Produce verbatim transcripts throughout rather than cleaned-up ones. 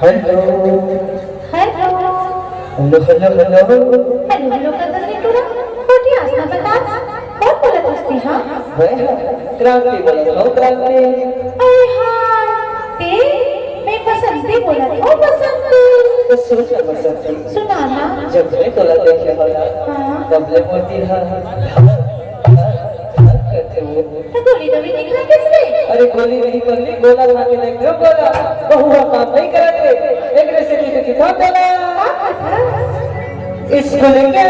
Hello. Hello. Hello, hello, hello. Hello, hello, कतन नहीं पूरा। खोटी आसना बता। कौन बोलत हस ते, हाँ? मैं, हाँ, क्रांति बोलत हूँ, क्रांति। अरे हाँ, ते, मैं बसंती बोलत हूँ, बसंती। तो सुन ना बसंती। सुना ना। जब मैं तोला देखे हो ना, हाँ। तब ले मोती हाँ, हाँ, हाँ, हाँ करते हो। तो गोली तो भी निकला किसने? अरे गोली नहीं पगली, गोला खा के देख लो, गोला। बहुआ काम नहीं करते। एक से की तो कितना गोला। हाँ, हाँ, हाँ। स्कूल के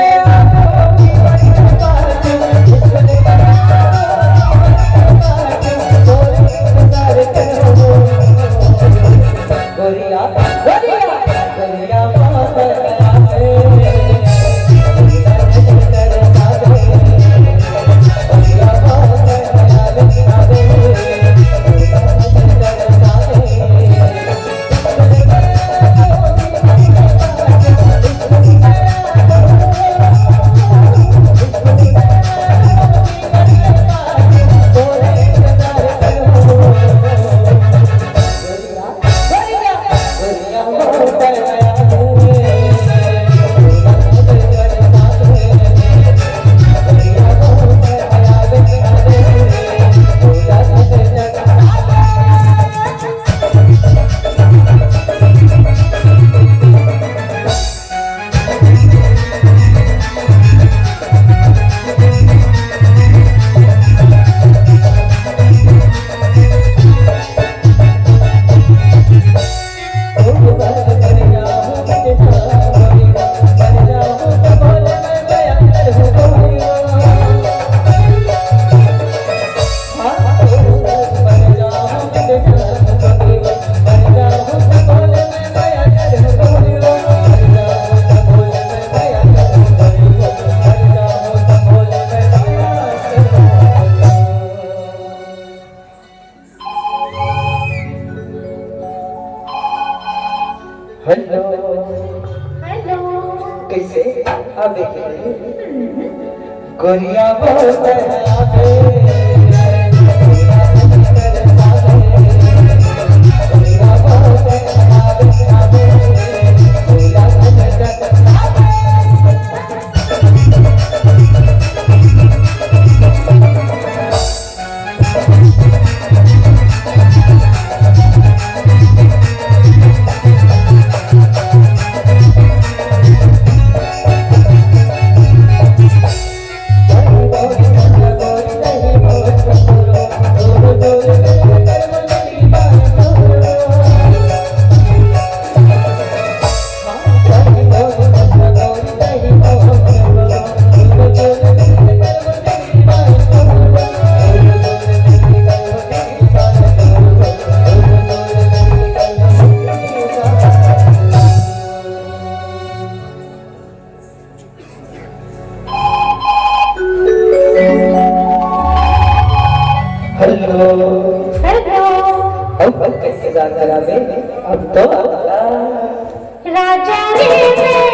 गोरिया, गोरिया, गोरिया। हेलो। हेलो। कैसे? आप देख रहे हैं? गोरिया बहुत है। हेलो। हेलो। अब, अब कैसे जान करा बे? अब तो राजा रे मैं